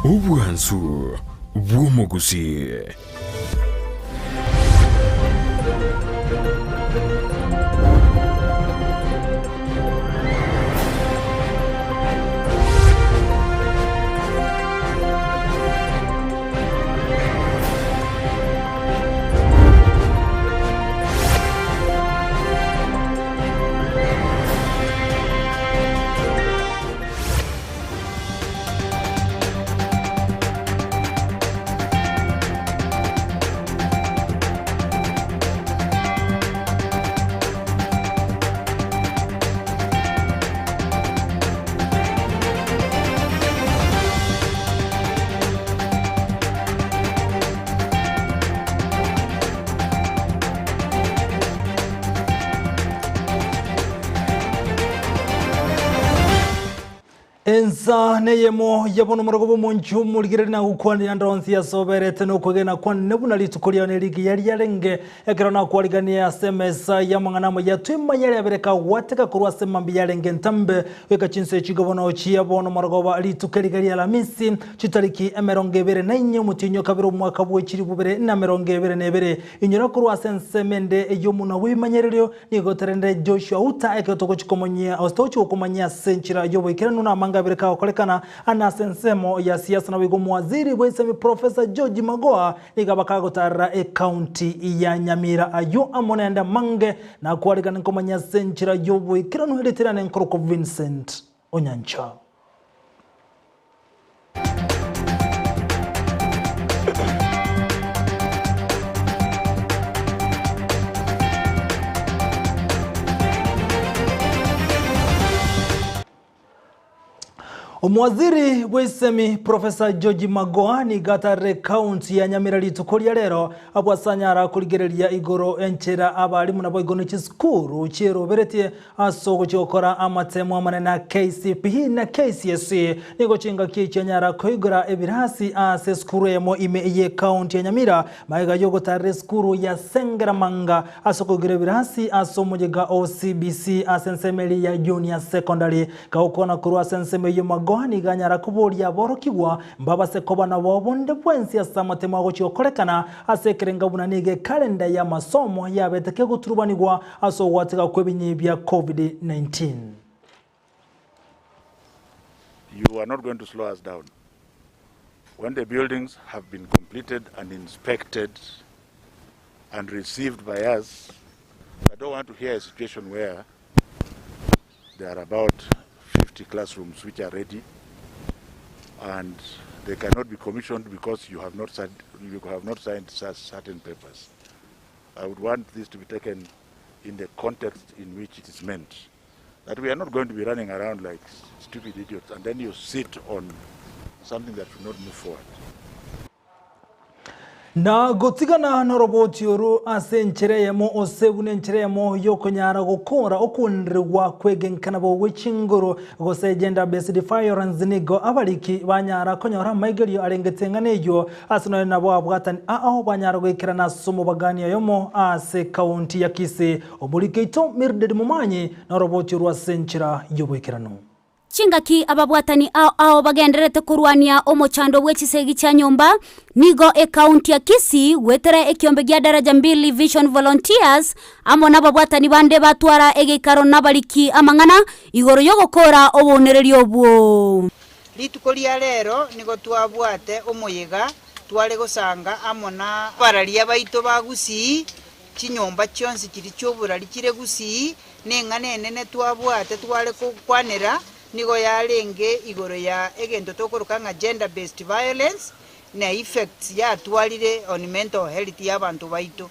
Obwansu bw'omogusii. Ensa neyemo ya bono omorogo bw'omonchi omorigereria nagokwanire ande onsi ase oberete nokwegena kwane buna rituko riao nerigiya riarenge, ekero nakwariganie ase emesa y'amang'ana amaya twemanye riabere kagwateka korwa ase mambia yarenge entambe goika chinsa echi igo bono chia bono omorogoba rituko eriga ria Alamisi chitariki 24 omotienyi o kabere omwaka bwe chilifu bibere na 22. Inyora korwa ase ensemo ende y'omonwa bw'ebimanyererio Nigo torende Joshua Uta ekero togochia komonyia gose togochia gokomanyia ase enchera y'oboikeranu na amanga abere kagokorekana ande ase ensemo ya siasa naboigo omowaziri bw'esemi Professor George Magoha nigo abakagotarera ecounty ya Nyamira ayio amo naende amange nakwarigane nkomanyia ase enchera y'oboikeranu erieta riane nkorokwa Vincent Onyancha. Omowaziri bw'esemi Professor George Magoha nigo atarire ekaunti ya Nyamira rituko ria rero abwo ase anyara korigereria igoro enchera abarimu naboigo ne chisukuru chieroberetie Ase ogochia gokora amatemo amanene a KCPE na KCSE, nigo chingaki echi anyara koigora ebirasi ase esukuru eyemo ime y'ecounty ya Nyamira, magega y'ogotarera esukuru ya Sengeramanga ase okoigora ebirasi ase omoyega o CBC ase ensemo eria ya Junior Secondary. Kagokwana korwa ase ensemo eyio Magoha nigo anyara koboria aborokigwa mbabase koba nabo bonde bwensi ase amatemo agochia gokorekana ase ekerenga buna nigo ekalenda y'amasomo yabete kegoturubanigwa Ase ogwateka kw'ebinyi bia Covid-19. You are not going to slow us down. When the buildings have been completed and inspected and received by us, I don't want to hear a situation where there are about 50 classrooms which are ready and they cannot be commissioned because you have not signed, you have not signed certain papers. I would want this to be taken in the context in which it is meant. That we are not going to be running around like stupid idiots and then you sit on something that should not move forward. Na gotigana noroboti oru ase enchera eyemo ose buna enchera eyemo y'okonyara gokora okwonererigwa kw'egenkana bogwe chinguru Gose gender based violence nigo abariki banyara konyora amaigerio arengete eng'ana eyio ase nonya nabo abwatani ao banyara goikerana ase omobagani oyomo ase county ya Kisii. Omoriki oito Mildred Momanyi noroboti orwo ase enchera y'oboikeranu. Chingaki ababwatani ao ao bagendererete korwania omochando bwe chisegi chia nyomba, nigo ecounty ya Kisii goetera ekiombe gia Daraja Mbili Vision Volunteers Amo nababwatani bande batwara egeikaro nabariki amang'ana igoro y'ogokoora obounereria obwo. Rituko ria rero nigo twabwate omoyega tware gosanga amo na abararia baito ba Gusii, chinyomba chionsi chiria chi'oborari chire Gusii, neng'ana enene twabwate tware gokwanera nigo yarenge igoro ya egento tokoroka ng'a gender based violence na effects yatwarire on mental health y'abanto baito.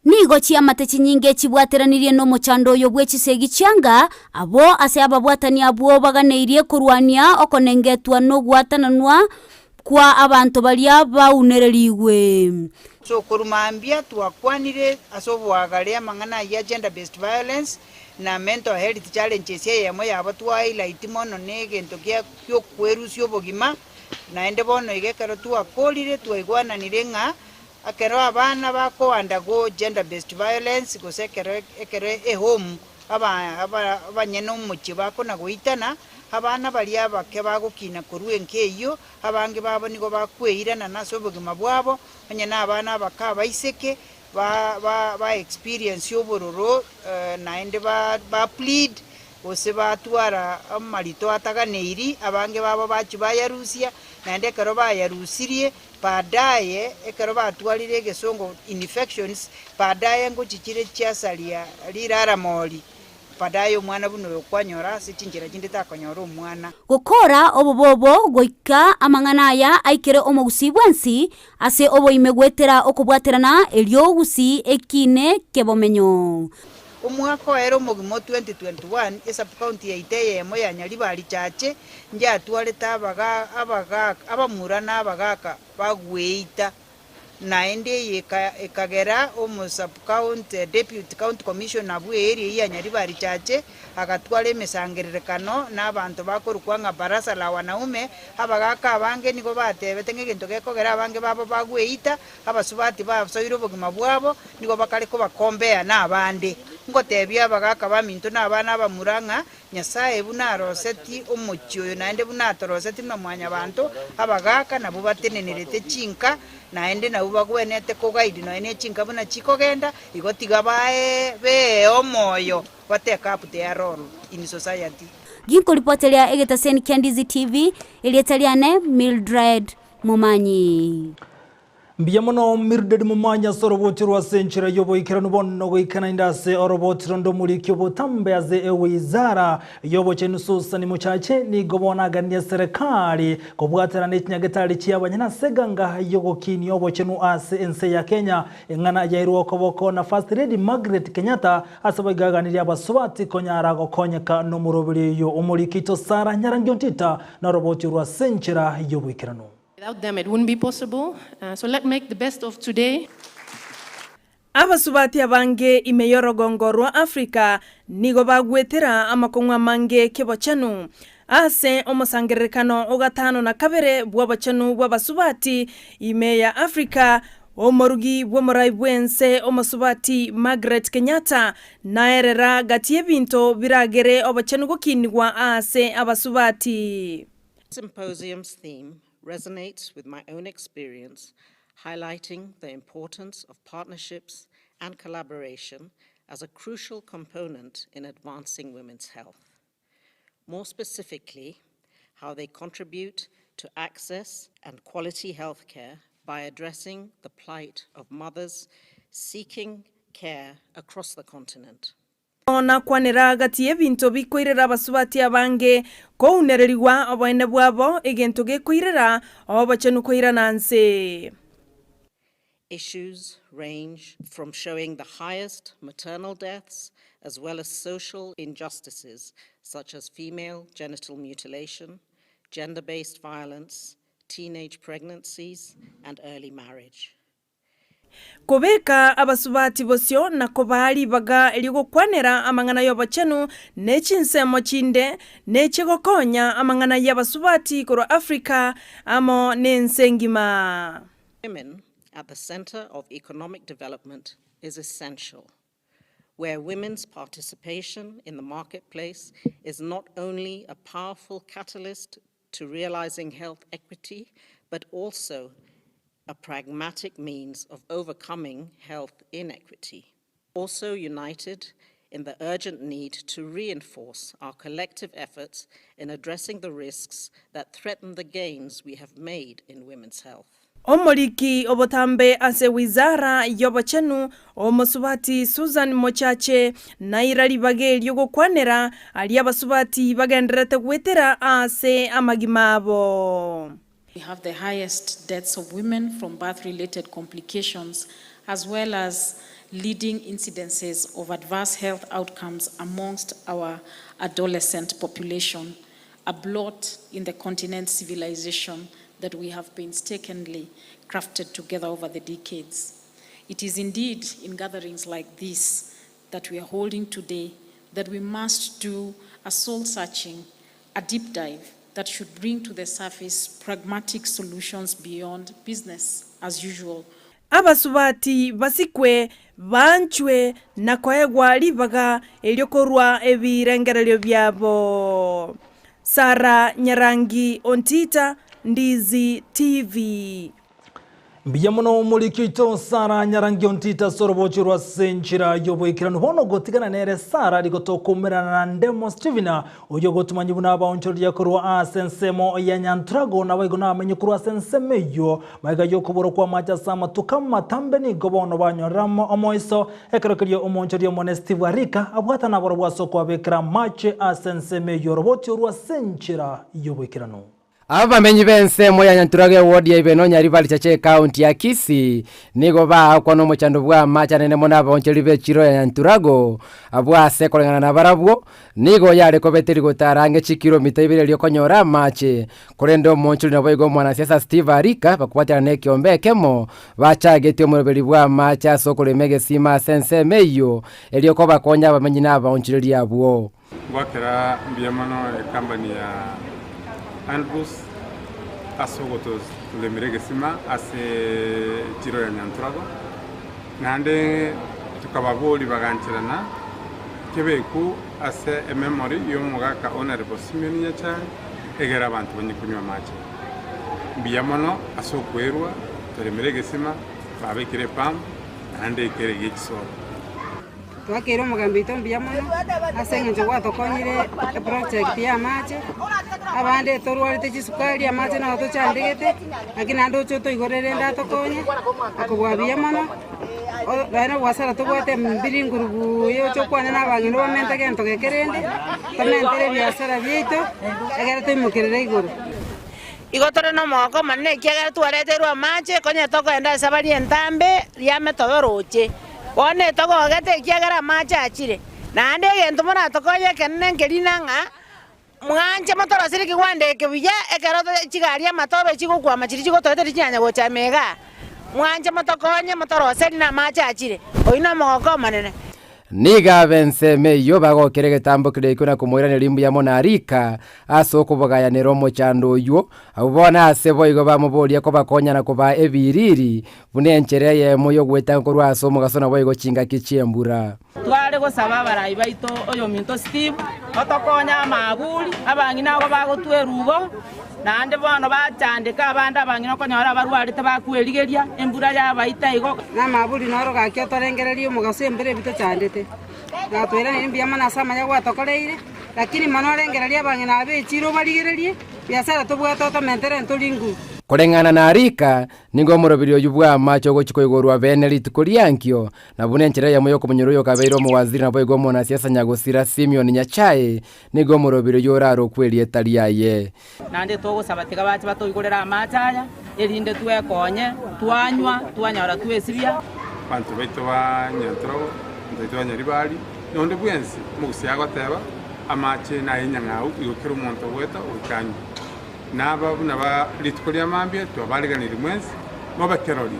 Nigo chiamate chinyinge chibwateranirie nomochando oyo bwe chisegi chianga, abwo ase ababwatani abwo baganeirie korwania okonengetwa nogwatananwa kwa abanto baria baunererigwe. So korwa mambia twakwanire ase oboagare amang'ana ayio a gender based violence na mental health challenges eyemo yabo twa highlight mono na egento kia giokwerusia obogima, naende bono iga ekero twakorire twaigwananire ng'a Ekero abana bakoandago gender based violence gose ekero ekero ehome aba aba abanyene omochie bakona goitana, Abana baria abake bagokina korwa enka eyio, abange babo nigo bakweirana ase obogima bwabo, onye nabana abake abaiseke, ba ba ba experience obororo naende ba ba plead gose batwara amarito ataganeiri, abange babo bachia bayarusia, naende ekero bayarusirie, baadaye ekero batwarire egesongo infections, baadaye ngochichire chiasaria riraramori, baadaye omwana buna oyo kwanyora ase chinchera chinde takonyora omwana. Gokora obobe obo goika amang'ana aya aikere omogusii bwensi ase oboime goetera okobwaterana, erio ogusii ekiine kebomenyo. Omwaka oere omogima o 2021, esub-county yaito eyemo ya Nyaribari Chache njatwarete abaga abagaka abamura na abagaka bagweita, naende eye ekagera omo sub-county deputy county commissioner bwe area eyio ya Nyaribari Chache agatwara emesangererekano na abanto bakorokwa ng'a Baraza la Wanaume, abagaka abange nigo batebete ng'a egento gekogera abange babo bagweita, abasubati basoire obogima bwabo, nigo bakare kobakombea nabande. Ngotebia abagaka baminto na abana abamura ng'a Nyasae buna aroseti omochie oyo naende buna atoroseti buna mwanyabanto, abagaaka nabwo batenenerete chinka, naende nabwo bagwenerete koguide nonya ne chinka buna chikogenda, igo tiga bae bee omoyo ba take up their role in society. Ginkoripoteria egetaseni kia Ndizi TV, erieta riane Mildred Momanyi. Mbuya mono Mildred Momanyi ase oroboti rwa ase enchera y'oboikeranu bono goika naende ase oroboti ronde omoriki obotambe ase ewizara y'obochenu Susan Mochache nigo bono aganie eserekari kobwaterana nechinyagetari chi'abanyene ase eganga y'ogokinia obochenu ase ense ya Kenya eng'ana yairwe okoboko na First Lady Margaret Kenyatta ase baigaganirie abasubati konyara gokonyeka nomoroberi oyo omoriki oito Sarah Nyarangi Ontita noroboti orwa ase enchera y'oboikeranu. Without them it wouldn't be possible, so let make the best of today. Abasubati abange ime y'orogongo rwa Africa nigo bagwetera amakong'u amange kebochenu. Ase omosangererekano o gatano na kabere bw'obochenu bw'abasubati ime ya Africa, omorugi bw'omorai bw'ense omosubati Margaret Kenyatta naerera gati y'ebinto biragere obochenu gokinigwa ase abasubati. Symposium's theme resonates with my own experience, highlighting the importance of partnerships and collaboration as a crucial component in advancing women's health. More specifically, how they contribute to access and quality healthcare by addressing the plight of mothers seeking care across the continent. Nakwanera gati y'ebinto bikoirera abasubati abange kounererigwa oboene bwabo, egento gekoirera obochenu koirana nse. Issues range from showing the highest maternal deaths as well as social injustices such as female genital mutilation, gender-based violence, teenage pregnancies and early marriage. Kobeka abasubati bosio na kobaa ribaga ri'ogokwanera amang'ana y'obochenu ne chinsemo chinde, ne chigokonya amang'ana y'abasubati korwa Africa amo nense engima. Women at the centre of economic development is essential, where women's participation in the marketplace is not only a powerful catalyst to realizing health equity, but also a pragmatic means of overcoming health inequity. Also united in the urgent need to reinforce our collective efforts in addressing the risks that threaten the gains we have made in women's health. Omoriki obotambe ase wizara y'obochenu, Omosubati Susan Mochache, naira ribaga erio gokwanera aria abasubati bagendererete goetera ase amagima abo. We have the highest deaths of women from birth related complications as well as leading incidences of adverse health outcomes amongst our adolescent population, a blot in the continent's civilization that we have painstakingly crafted together over the decades. It is indeed in gatherings like this that we are holding today that we must do a soul searching, a deep dive that should bring to the surface pragmatic solutions beyond business as usual. Abasubati basikwe, banchwe, na koegwa ribaga erio korua ebirengererio biabo. Sarah Nyarangi Ontita, Ndizi TV. Mbuya mono omoriki oito Sarah Nyarangi Ontita ase orobochi rwa ase enchera y'oboikeranu. Bono gotigana nere Sarah rigo tokoumerana na Ndemo Stephen oyio ogotomanyia buna abaonchoreria korwa ase ensemo ya Nyanturago naboigo nabamenyi korwa ase ensemo eyio. Magega y'okobora kw'amache ase amatuko amatambe nigo bono banyorera omoiso. Ekero keria omoonchoreria omonene Steve Arika abwatana nabarobwo ase okoabekera amache ase ensemo eyio oroboti orwo ase enchera y'oboikeranu. Abamenyi b'ensemo ya Nyanturago ewodi ya Ibeno Nyaribari Chache ekaunti ya Kisii nigo baakwa nomochando bw'amache anene mono abaonchoreri b'echiro ya Nyanturago abwo ase koreng'ana nabarabwo nigo yare kobeteria gotara ang'e chikiromita ibere erio konyora amache korende omoonchori naboigo omwanasiasa Steve Arika bakobwaterana nekeombe ekemo bachagetie omoroberi bw'amache ase okorema egesima ase ensemo eyio erio kobakonya abamenyi na abaonchoreri abwo. Ngoakera mbuya mono ecompany ya Andrews ase ogotoremera egesima ase echiro ya Nyanturago, naende tokababoria bagancherana kebeku ase ememory ya omogaka Honourable Simeon Nyachae egere abanto banye konywa amache. Mbuya mono ase okwerwa toremere egesima, babekire epump naende ekere gie chisoro. Twakeire omogambi oito mbuya mono ase eng'encho gwatokonyire eproject ya amache, abande torwarete chisukari amache nabo tochandegete, lakini naende oche otoigorere rende atokonye, akobua buya mono, nonya na oboasara tobwate mbiri nguru buya oche okwane na abang'ina obamente gento geke rende, tomentere ebiasara biaito, egere toimokerere igoro. Igo tore nomogoko omonene ekiagera twareteirwe amache, konya tokoenda ase abare entambe riame tobe roche. Bono etogogete ekiagera amache achire. Naende egento moratokonye ekenene nkerina ng'a mwanche motorosire ekegwanda eke buya, ekero chigari amatobe chigokwama chiria chigotoeteria chinyanya gocha ime igaa. Mwanche motokonye motoroserie namache achire. Oyio nomogoko omonene. Nigo ab'ensemo eyio bagokera egetambo keria ekio na komoiraneria mbuya mono Arika ase okobogayanera omochando oyio. Abwo bono ase boigo bamoboria kobakonya na kobaa ebiiriri, buna enchera eyemo y'ogwetanga korwa ase omogaso naboigo chingaki chi'embura. Tware gosaba abarai baito oyominto Steve otokonye amaaburi, abang'ina abo bagotwa erubo, naende bono bachandeka abande abang'ina okonyora abarwarete bakwerigeria, embura yabaita igo. Namaaburi noro gaki otorengererie omogaso embura ebi tochandete, na toiranerie mbuya mono ase amaya gwatokoreire, lakini mono orengererie abang'ina aba echiira obarigererie, biasara tobwate otomentere ntori nguru. Koreng'ana na Arika, Nigo omorobiri oyio bw'amache ogochia koigorwa beene rituko riankio, na buna enchera eyemo y'okomonyora oyokabeire omowaziri naboigo omonasiasa nyagosira Simeon Nyachae, nigo omorobiri oyio orarokwe erieta riaye. Naende togosaba tiga bache batoigorere amache aya, erinde twekonye, twanywa, twanyora twesibia. Abanto baito ba Nyantrogo, abanto baito ba Nyaribari, na onde bwensi omogusii agoteba, amache naye enyang'au, igo kera omonto ogoeta goika anywe. Na aba buna ba rituko ria mambia twabariganirie mwensi, mobe kerori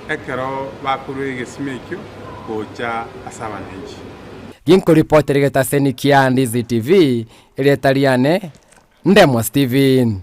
ekero bakorua egesima ekio gocha ase abananchi. Ginkoripotera egetaseni kia Ndizi TV, erieta riane Ndemo Steven.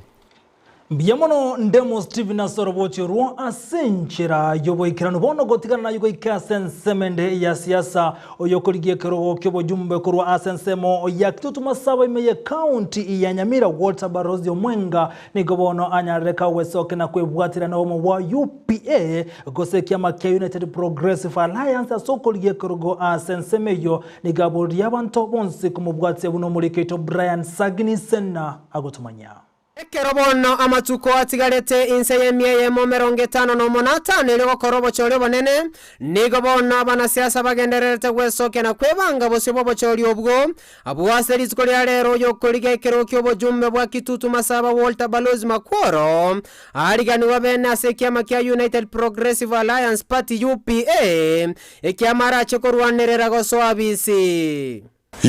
Mbuya mono Ndemo Steven ase orobochi orwo ase enchera y'oboikeranu. Bono gotigana naye goika ase ensemo ende ya siasa. Oyokorigia ekerogo ki'obojumbe korwa ase ensemo ya Kitutu Masaba ime ye county ya Nyamira Walter Barozi Omwenga nigo bono anyarire kagwesokia na kwebwatera na obomo bwa UPA gose ekiama kia United Progressive Alliance ase okorigia ekerogo ase ensemo eyio nigo aboririe abanto bonsi komobwatia buna omoriki oito Brian Sagini Sena agotomanyia. Ekero bono amatuko atigarete inse y'emia eyemo emerongo etano nomo na atano erio gokora obochori obonene, nigo bono abanasiasa bagendererete gwesokia na kwebanga bosio bw'obochori obwo. Abwo ase rituko ria rero oyokorigia ekerogo ki'obojumbe bwa Kitutu Masaba Walter Balozi Makworo ariganigwe bene ase ekiama kia United Progressive Alliance Party, UPA, ekiama arache korwanerera gosoa abisi.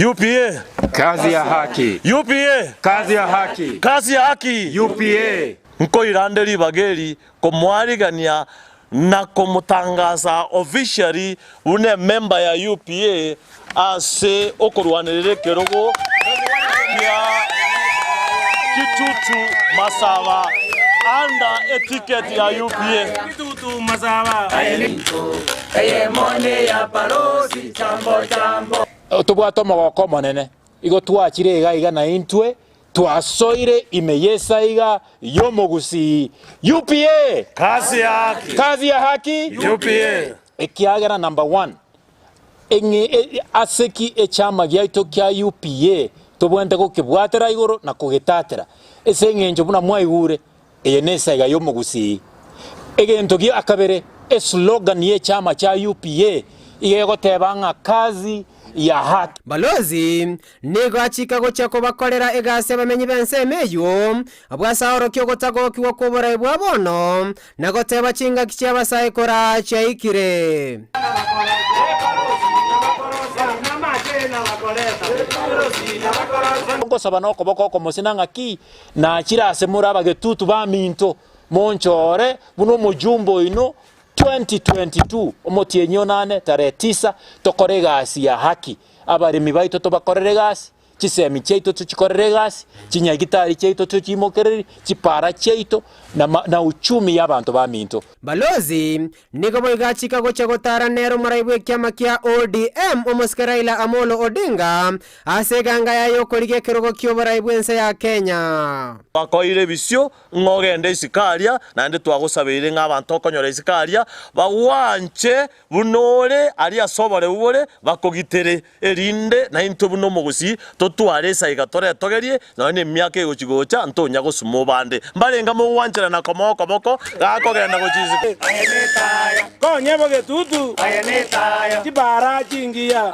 UPA. Kazi ya haki. UPA. Kazi ya haki. Kazi ya haki. UPA. Nkoirande ribaga eri komoarigania na komotangasa officially buna emember ya UPA ase okorwanerera ekerogo kia Kitutu Masaba under eticket ya UPA. Kitutu Masaba. Tobwate omogoko omonene, igo twachire iga iga naintwe Twasoire ime y'esaiga y'omogusii. UPA! Kazi ya haki. Kazi ya haki. UPA! Ekiagera number one, eng'e ase ki echama giaito kia UPA tobwenerete gokebwatera igoro na kogetatera ase eng'encho buna mwaigure eye nesaiga y'omogusii. Egento gia kabere, eslogan y'echama chia UPA iga egoteba ng'a kazi ya haki. Balozi nigo achika gochia kobakorera egasi abamenyi b'ensemo eyio, abwo ase aorokia ogotagokigwa kw'oborai bwa bono, na goteba chingaki chi'abasae koraa chiaikire. Ngosaba nokoboko okomosina ng'aki nachire ase more abagetutu baminto, monchore buna omojumbe oino 2022 omotienyi onane tarehe tisa tokore egasi ya haki, abaremi baito tobakorere egasi, chisemi chiaito tochikorere egasi, chinyagitari chiaito tochiimokereri, chipara chiaito, na ma na uchumi ya abanto baminto. Balozi nigo boigo achika gochia gotara nere omorai bw'ekiama kia ODM omosike Raila Amolo Odinga ase eganga yaye y'okorigia ekerogo ki'oborai bw'ense ya Kenya. Twakoeire ebisio ng'a ogende isiko aria, naende twagosabeire ng'a abanto okonyora isiko aria bagwanche buna ore aria ase oboreu bore, bakogitere, erinde naintwe buna omogusii totware esaiga toretogerie, nonya nemiaka egochi gocha ntonya gosuma obande. Mbarenge mogwancherana komoa okoboko gakogenda gochia isiko. Konya bogetutu, chibara chingiya.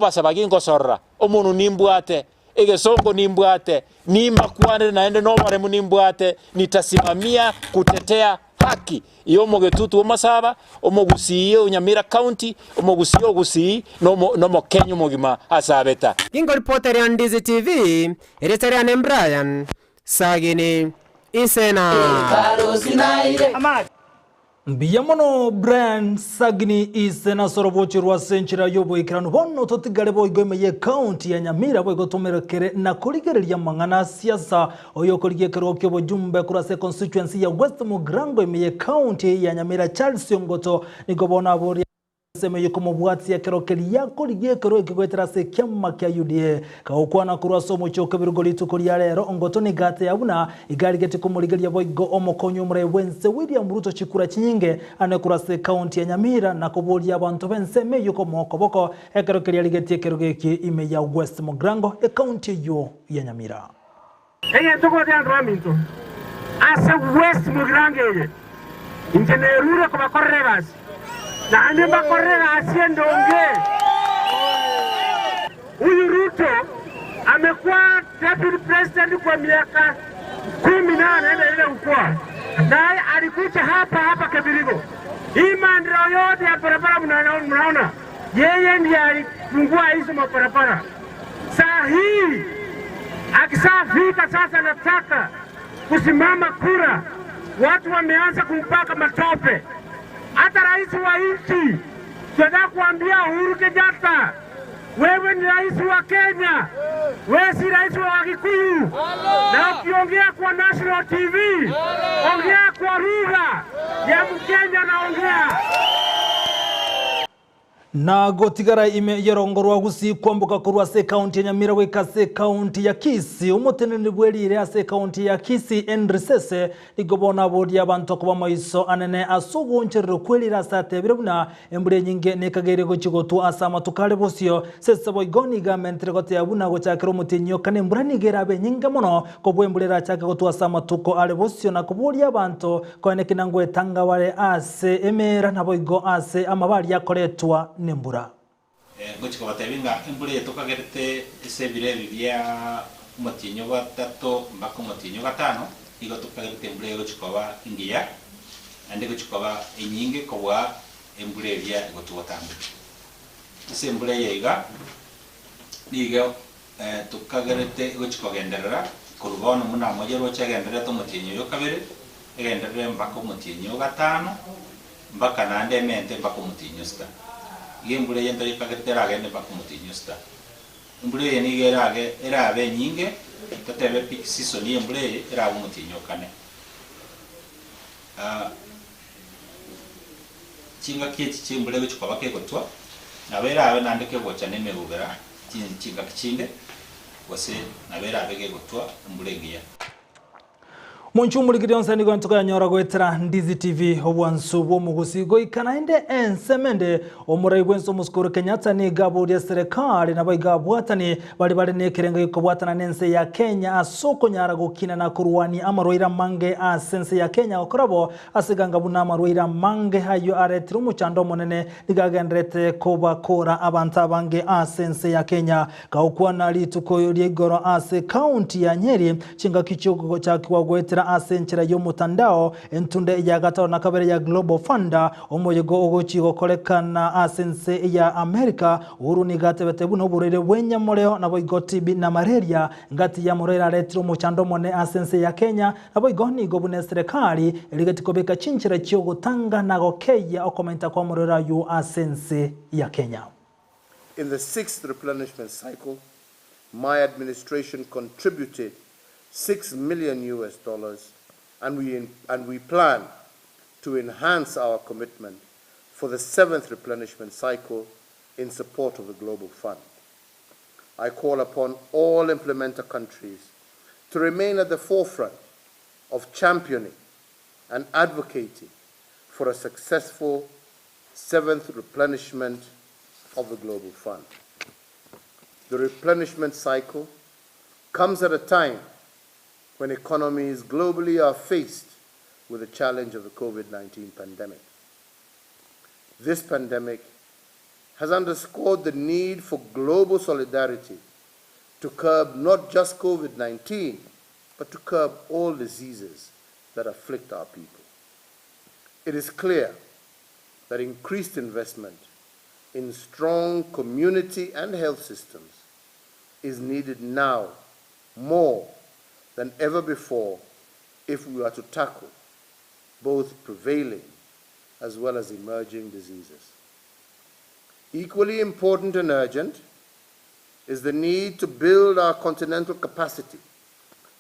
Basaba gingosorora, omonwa nimbwate, Egesongo nimbwate, nimbakwanere naende noboremu nimbwate, nitasimamia kutetea haki y'omogetutu bw'Omasaba, omogusii o Nyamira County, omogusii o Gusii, na Omokenya omogima ase abeta. Ginkoripota eria Ndizi TV, erieta riane Brian Sagini Isena. Mbuya mono Brian Sagini ise nase orobochi rwase enchera y'oboikeranu bono totigare boigo ime y'ecounty ya Nyamira boigo tomerekere na korigereria amang'ana a siasa oyokorigia ekerogo ki'obojumbe korwa ase econstituency ya West Mugirango ime y'ecounty ya Nyamira Charles Ongoto nigo bono aboria Ensemo eye komobwatia ekero keria korigia ekero eke goetera ase ekiama kia UDA. Kagokwana korwa ase omochie o Kebirugo rituko ria rero, Ongoto nigo ateya buna iga arigetie komorigeria boigo omokonyi omorai bw'ense William Ruto chikura chinyinge ane korwa ase ekaunti ya Nyamira na koboria abanto b'ensemo eyio komoa okoboko ekero keria arigetie ekerogo eke ime ya West Mugirango ekaunti eyio ya Nyamira. Egento gocha anto baminto ase West Mugirango eye, inche nerure kobakorera egasi, naende mbakorere egasi endonge. Huyu Ruto amekuwa deputy president kwa miaka kumi na anaendelea kukua, naye alikuja hapa hapa Kebirigo. Hii maendeleo yote ya barabara mnaona, yeye ndiye alifungua hizo mabarabara. Saa hii akishafika sasa, nataka kusimama kura, watu wameanza kumpaka matope. Hata rais wa nchi tunataka kuambia Uhuru Kenyatta, wewe ni rais wa Kenya, wewe si rais wa Wakikuyu. Na ukiongea kwa national TV, ongea kwa lugha ya Mkenya, naongea Na gotigara ime y'orongo rwa Gusii kwamboka korwa ase ekaunti ya Nyamira goika ase ekaunti ya Kisii. Omoteneneri bw'eriire ase ekaunti ya Kisii Henry Sese nigo bono aboria abanto koba maiso anene ase ogoonchererwa kw'eriire ase atebire buna embura enyinge nekageire gochia gotwa ase amatuko are bosio. Sese boigo nigo amentire goteba buna gochakera omotienyi oka nembura nigo erabe enyinge mono kobua embura erachake gotwa ase amatuko are bosio na koboria abanto Koeneki na ngwetanga bare ase emeera, naboigo ase amabari akoretwa nembura. Ngochia kobatebia ng'a embura eye tokagerete ase ebiro ebi bia omotienyi o gatato mpaka omotienyi o gatano, nigo tokagerete embura egochia koba engiya, naende egochia koba enyinge kobua embura eria egochia gotambeka. Ase embura eye iga, nigo Tokagerete egochia kogenderera korwa bono buna moria roche egendererete omotienyi oyo o kabere, egenderere mpaka omotienyi o gatano, mpaka naende emente mpaka omotienyi o sita. Iga embura eye ntoyekagerete eragende mpaka omotienyi o sita. Embura eye nigo erage erabe enyinge, totebe peak season ya embura eye erabe omotienyi o kane. Chingaki echi chi'embura egochia koba kegotwa, nabo erabe naende kegocha nemegubera chingaki chinde. gose nabo erabe gegotwa embura engiya. Monche omorikiri onsi nigo ntokayanyora goetera Ndizi TV obwansu bw'omogusi goika naende ensemo ende omorai bwense omosukuru Kenyatta nigo aboria serikali nabo iga abwatani bari bare nekerengo gekobwatana nense ya Kenya ase okonyara gokina na korwania amarwaire amange ase ense ya Kenya gokora bo ase ganga buna amarwaire amange ayio aretire omochando omonene nigo agenderete kobakora abanto abange ase ense ya Kenya Gakwana rituko ria igoro ase county ya Nyeri, chingaki chiogochakigwa goetera ase enchera y'omotandao, entunde ya gatano na kabere ya Global Fund, omoyega ogochi gokorekana ase ense ya America, Uhuru nigo atebete buna oborwaire bw'enyamoreo naboigo TB na malaria ngati y'amorwaire aretire omochando omone ase ense ya Kenya, naboigo nigo buna eserekari erigeti kobeka chinchera chiogotanga na gokeyia okomenta kw'amorwaire aywo ase ense ya Kenya. In the sixth replenishment cycle, my administration contributed 6 million US dollars and we, in, and we plan to enhance our commitment for the seventh replenishment cycle in support of the Global Fund. I call upon all implementer countries to remain at the forefront of championing and advocating for a successful seventh replenishment of the Global Fund. The replenishment cycle comes at a time when economies globally are faced with the challenge of the COVID 19 pandemic. This pandemic has underscored the need for global solidarity to curb not just COVID 19, but to curb all diseases that afflict our people. It is clear that increased investment in strong community and health systems is needed now more than ever before if we are to tackle both prevailing as well as emerging diseases. Equally important and urgent is the need to build our continental capacity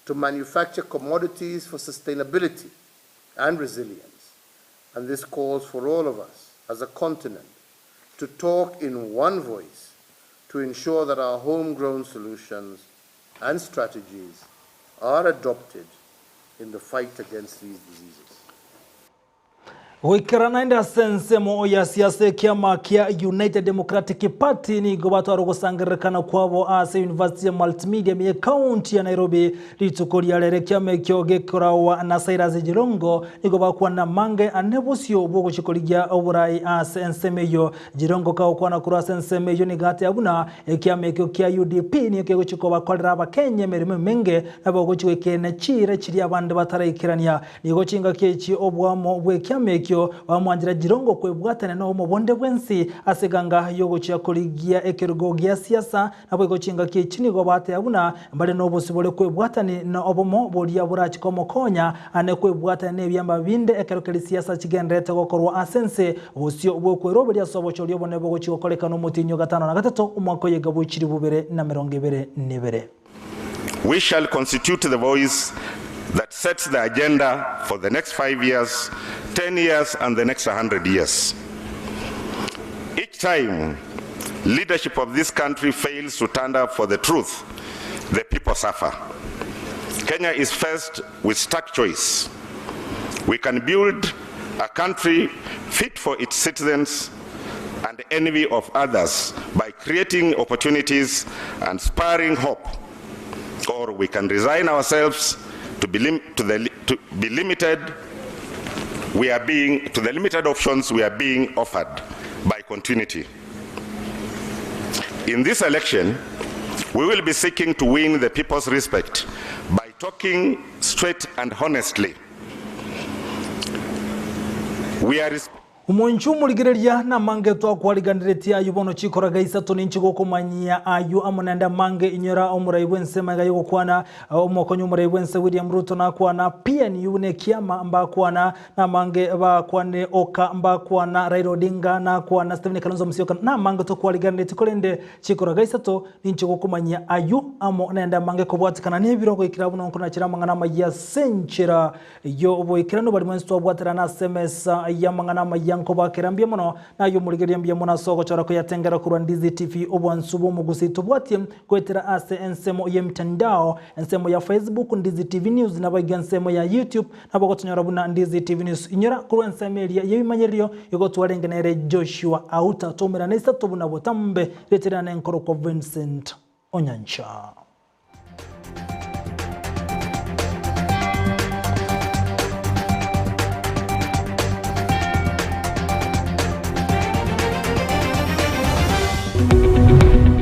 to manufacture commodities for sustainability and resilience. And this calls for all of us as a continent to talk in one voice to ensure that our homegrown solutions and strategies are adopted in the fight against these diseases. Goikera naende ase ensemo ya siasa ekiama kia United Democratic Party nigo batwara ogosangererekana kwabo ase University ya Multimedia ime y'Ekaunti ya Nairobi rituko ria rero ekiama ekio gekorawa na Cyrus Jirongo nigo bakwana amange ane bosio bwogochia korigia oborai ase ensemo eyio. Jirongo kagokwana korwa ase ensemo eyio nigo ateba buna ekiama ekio kia UDP nigo kegochia kobakorera abakenya emeremo emenge nabo ogochia goikerania chiira chiria abande bataraikerania. Nigo chingaki echi oboamo bw'ekiama ekio bamwanchera Jirongo kwebwatania nobomo bonde bwensi ase eganga y'ogochia korigia ekerogo gia siasa, naboigo chingaki echi nigo bateba buna mbare nobosibore kwebwatani na obomo boria borache komokonya ane kwebwatania nebiama binde ekero keria siasa chigendererete gokorwa ase ense bosio bw'okweroberia ase obochori obonene bogochia gokorekana omotienyi o gatano na gatato omwaka oyega bwe chilifu bibere na emerongo ebere nebere. We shall constitute the voice that sets the agenda for the next 5 years, 10 years, and the next 100 years. Each time leadership of this country fails to stand up for the truth, the people suffer. Kenya is faced with stark choice. We can build a country fit for its citizens and envy of others by creating opportunities and spurring hope. Or we can resign ourselves to be, lim- to the, to be limited we are being to the limited options we are being offered by continuity. In this election, we will be seeking to win the people's respect by talking straight and honestly. We are Omonche omorigereria namange twakwariganeretie ayio bono chikoraga isato ninche gokomanyia ayio amo naende amange inyora omorai bwense magega yogokwana omokonyi omorai bwense William Ruto nakwana PNU nekiama mbakwana namange bakwane oka mbakwana Raila Odinga nakwana Stephen Kalonzo Musyoka namange tokwariganeretie korende chikoraga isato ninche gokomanyia ayio amo naende amange kobwatikana nebiro goikera buna nkonachera amang'ana amaya ase enchera Y'oboikeranu baria mwensi twabwaterana ase emesa y'amang'ana amaya. amaya nkobakera mbuya mono, naye omorigereria mbuya mono ase ogochora koyatengera korwa Ndizi TV obwansu bw'omogusii tobwatie goetera ase ensemo y'emitandao, ensemo ya Facebook Ndizi TV News naboigo ensemo ya YouTube nabo ogotonyora buna Ndizi TV News. Inyora korwa ensemo eria y'ebimanyererio igo twarenge nere Joshua Auta toumerane isato buna botambe reterana enkorokwa Vincent Onyancha.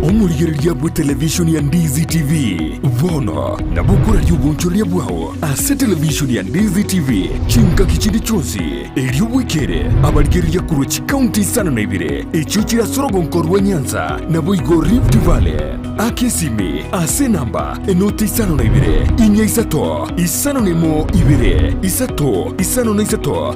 Omorigereria bwe televishoni ya Ndizi TV bono nabo okoraria obonchoreria bwao ase televishoni ya Ndizi TV chingaki chinde chionsi, erio bwekere abarigereria korwa chikaunti isano na ibere echio chire ase orogonko rwa Nyanza naboigo Rift Valley. Aka esimi ase enamba enoti 52 inya isato isano nemo ibere isato isano na isato.